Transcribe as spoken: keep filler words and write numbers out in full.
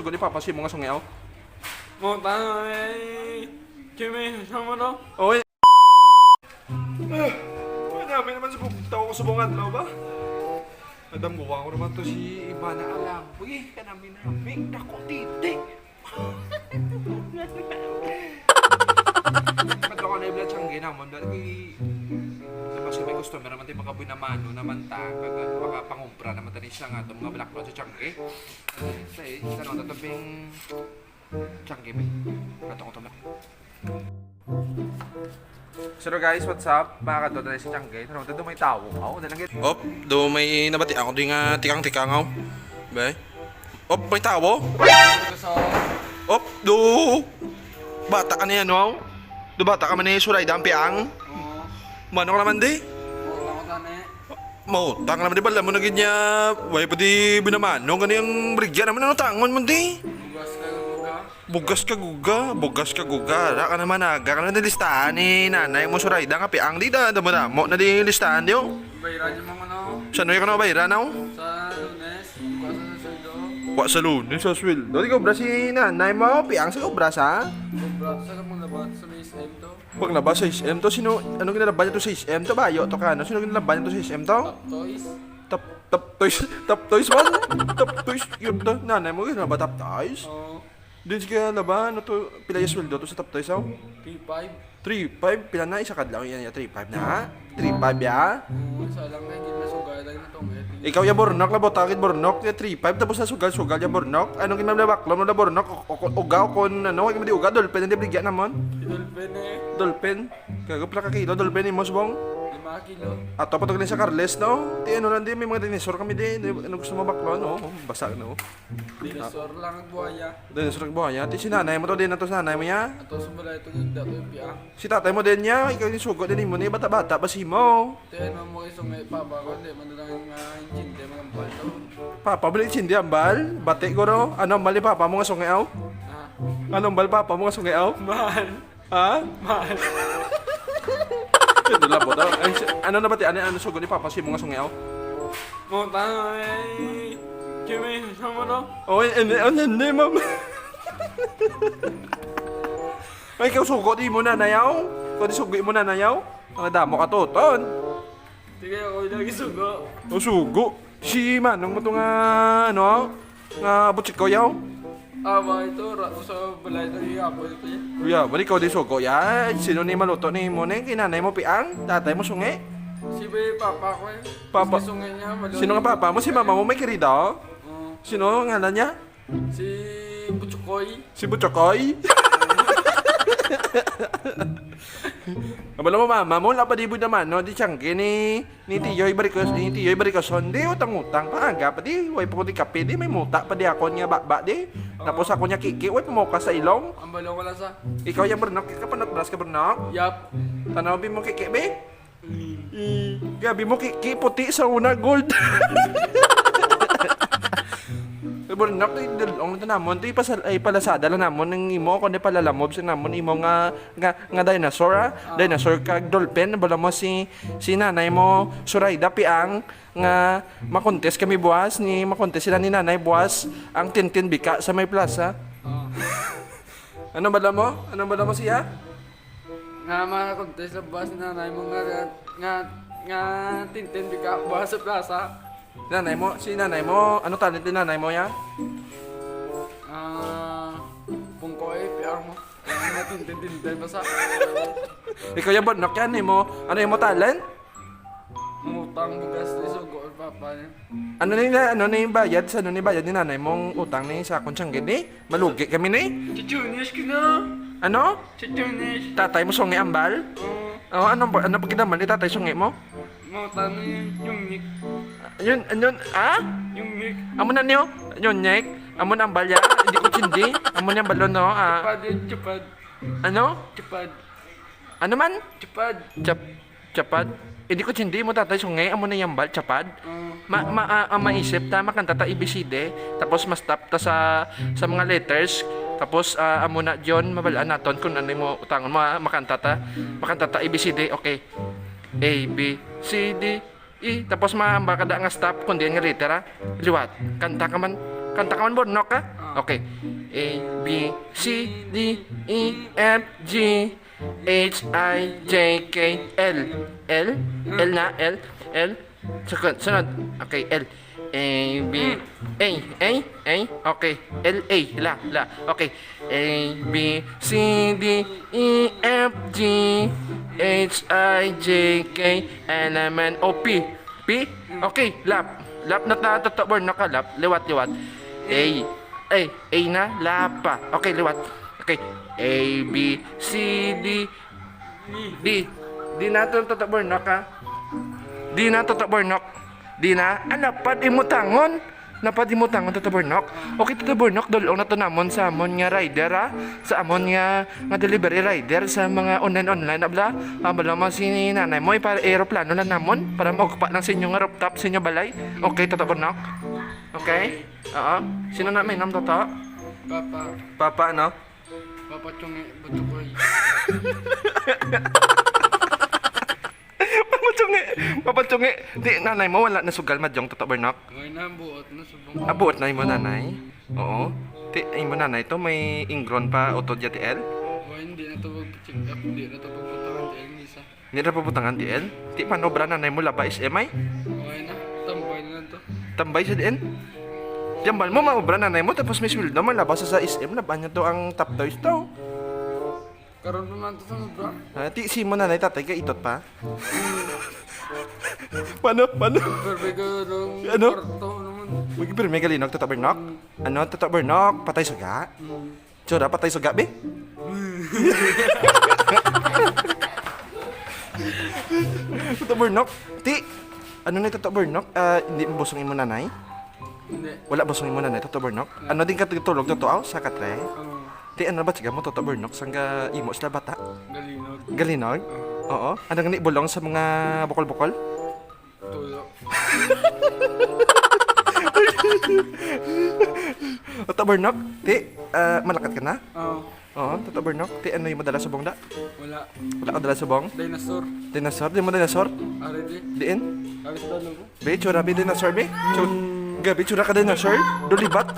Sugo ni Papa sa imo nga sungi, aw. Mo, tano, eh. Jimmy, saan mo to? Oy. Ah, namin naman sa bugtaw ko subong adlaw ba? Adam, guwa ko naman to si Ivana Alamboy. Kanami-nami, dako titi. Madto ko na ibla tiyangge namon, dahil kay, sa mas may customer naman tayo, makabuy na mano naman ta, kag makapangumpra naman tayo siya nga itong mga black sa tiyangge. Sa, sa nang tataping tiyangge, be. Kato ko to, be. So guys, what's up? Mga kadto na sa tiyangge. Tara, dito may tao. Ako, dala gid. Op, do may nabati ako di nga tikang-tikang, aw. Be. Op, may tao. Op, do. Bata ka niya, no? Do bata ka man ni Surayda ang piang. Oo. Mano ka naman di? Oo, ako tani. Mautang naman di, bala mo na gid niya. Way pa di binamano gani ang baligya naman, ano tangon mo di? Bugas ka, bugas. Bugas ka guga, bugas ka guga. Ra ka naman aga ka na listahan ni nanay mo Surayda nga piang di da damo-damo na di listahan di, oh. Bayran yung mga ano. Sa ano yung ano bayran, oh? Sa Lunes, bukas sa sweldo. Wa sa Lunes sa sweldo. Di ka obra si nanay mo, piang sa obra sa? Obra sa mga labat sa may S M to. Paglaba sa S M to, sino, ano ginalaba niya to sa S M to? Bayo to ka, ano? Sino ginalaba niya to sa S M to? Top Toys. Top, Top Toys, Top Toys man. Top Toys, yun to. Nanay mo, ginalaba Top Toys? Oo. Din siya laba, ano to, pila yung sweldo to sa Top Toys, oh? Three five. Three five, pila na, isa kadlaw yan, ya, three five na, ha? Three five, ya? Oo, isa lang na, hindi na sugal lang na tong, eh. Ikaw, ya, bornok, labo, takit bornok, ya, three five, tapos na sugal-sugal, ya, bornok. Anong ginamlabak? Lamo na bornok, o, o, ugaw, kon, ano, hindi uga, dolphin, hindi bligyan namon. Dolphin, eh. Dolphin. Kaya pila ka kilo, dolphin, imos, bong? Lima ka kilo. Ato, patog sa Carles, no? Di, ano lang, di, may mga dinosaur kami, di, di, ano gusto mo baklo, no? Basa, no? Dinosaur lang ang buhaya. Dinosaur ang buhaya. Ti si nanay mo to, din na to si nanay mo, ya? Ato sa balay, ito yung dato yung piang. Si tatay mo din, ya? Ikaw yung sugo din mo, ni bata-bata, basi mo. Ti, ano mo isong may papa ko, hindi man lang nga intindi, mga ambal to. Papa, bali intindi, ambal? Bati, guro. Ano, ambal ni papa mo nga sungayaw? Ha? Ano, ambal papa mo nga sungayaw? Mahal. Ha? Mahal. Ito lang po daw. Ay, si- ano na ba ti? Ano, ano sugo ni Papa si mga sungayaw? Mo, tano, eh. Jimmy, saan mo to? Oh, hindi, oh, hindi, ma'am. Ay, ikaw sugo di mo na nayaw? Ikaw di sugo mo na nayaw? Ang damo ka tuton. Sige, ako yung lagi sugo. O, sugo. Si Manong mo to nga, ano, nga butsikoy, yaw? Ah, mga ito, ra-, sa balay na yung apo ito, eh. Kuya, balik ko di sugo, ya. Sino ni maluto ni mo, ni kinanay mo, piang? Tatay mo, sungi? Si may papa ko, eh. Papa? Si sungi niya, maluto. Sino nga papa mo? Si mama mo, may kirida, oh? Oo. Sino ang ngalan niya? Si Butchokoy. Si Butchokoy? Abala mo, mama mo, wala pa di buda mano, di tiyangge ni, ni Tiyoy Baricos, ni Tiyoy Baricoson, di utang-utang pa, aga pa di, way pa ko di kape, di may muta pa di ako niya baba, di. Tapos ako niya kiki, way pa mo ka sa ilong. Ang balong wala sa. Ikaw yung burnok, ikaw panatbras ka burnok? Yap. Tanaw bi mo kiki, bi? Mm. Eh, gabi mo, ki-, ki-, puti sa una, gold. Bornok, idulong na namon, ti, pasal-, ay, palasada lang namon, ang imo, kundi palalamob sa namon, imo nga, nga, nga dinosaur, ah. Ah. Dinosaur kag dolphin, bala mo si, si nanay mo, Surayda Piang, nga makontes kami buwas, ni makontes sila ni nanay buwas, ang tintin bika sa may plaza. Ah. Ano bala mo? Ano bala mo siya? Nga mga contest sa buwas ni nanay mo nga, nga, nga tintin di ka buwas sa plaza. Nanay mo, si nanay mo, ano talent ni nanay mo ya? Ah, pungko eh, piang mo. Nga tintin-tintin basta. Ikaw yung burnok yan, eh mo. Ano yung mo talent? Mangutang bugas ni sugo ang papa niya. Ano ni na, ano ni bayad sa, ano ni bayad ni nanay mong utang ni sa akong tiyangge ni? Malugi kami ni? Chichunis ka na. Ano? Chichunis. Tatay mo sungi ambal? Oo. Oh, ano ba, ano pagkidambal ni tatay sungi mo? Mangutang ni yung Nick. Yun, yun, ah? Yung Nick. Amo na niyo? Yung Nick? Amo na ambal ya? Hindi ko chindi. Amo na ambal, no? Ah. Chupad yun, chupad. Ano? Chupad. Ano man? Chupad. Chap-, chapad? Hindi ko chindi mo tatay sungi. Amo na ambal, chapad? Oo. Ma-, ma-, ah, ah, maisip ta, makanta ta A B C D, tapos ma-stop ta sa, sa mga letters, tapos, ah, amo na, John, mabalaan naton kung ano mo utangon mo, ah, makanta ta, makanta ta A B C D, okay. A, B, C, D, E, tapos maamba ka da nga stop, kundi nga letter, ah. Liwat, kanta ka man, kanta ka man, Bornok, ah. Okay. A, B, C, D, E, F, G, H, I, J, K, L. L? L na? L? L? Sunod, sunod. Okay, L. A, B, A, A, A. Okay. L, A. La, la. Okay. A, B, C, D, E, F, G, H, I, J, K, L, M, N, O, P. P? Okay, lap. Lap na ta, Toto Bornok, ha, lap. Liwat, liwat. A, A, A na, lapa. Okay, liwat. Okay. A, B, C, D, D. D na to, Toto Bornok, ha. D na, Toto Bornok. D na. Ah, napad imo tangon. Napad imo tangon, Toto Bornok. Okay, Toto Bornok, dul-ong na to namon sa amon nga rider, ha. Sa amon nga, nga delivery rider sa mga online-online, abla. Ah, bala mo si nanay mo, ipa-aeroplano lang namon para maugpa lang sa inyo nga rooftop, sa inyo balay. Okay, Toto Bornok? Okay? Oo. Sino na may nom, Toto? Papa. Papa, no? Papa Chungi, Butukoy. Papa Chungi! Papa Chungi! Di, nanay mo, wala na sugal madyong, Toto Bornok? Ngayon na, buot na, subong. Ah, buot na imo nanay? Oo. Ti, imo nanay to, may ingron pa, utod ya, T L? O, hindi na to pag-check up, hindi na to pagpuntahan, T L, misa. Hindi na pabutangan, T L? Ti, paano obra nanay mo, laba S M I? Okay na, tambay na lang to. Tambay sa diin? Jambal mo, maobra nanay mo, tapos may sweldo, malaba sa, sa S M, laban niya to ang Top Toys to. Karon pa man to sa mobra. Ah, ti, si mo nanay, tatay, kay itot pa? Paano? Paano? Pero may ganun, Ano? Kwarto naman. Wag, pero may galinog, Toto Bornok? Mm. Ano, Toto Bornok? Patay suga? Mm. Tsura, patay suga, be? Toto Bornok? Ti, ano na, Toto Bornok? Ah, hindi mo busong imo nanay? Hindi. Wala busong imo nanay, Toto Bornok? Ano din ka tulog, Toto, aw, sa katre? Oo. Ti, ano ba, siga mo, Toto Bornok, sangga imo sila bata? Galinog. Galinog? Oo. Oo. Ano nga ni bulong sa mga bukol-bukol? Tulo. Toto Bornok, ti, ah, malakat ka na? Oo. Oo, Toto Bornok, ti, ano yung madala subong da? Wala. Wala ka dala subong? Dinosaur. Dinosaur? Di mo dinosaur? Ari di. Diin? Ari sa dalawa. Be, tsura, be, dinosaur, be. Tsura, gabi, tsura ka dinosaur? Dulibat?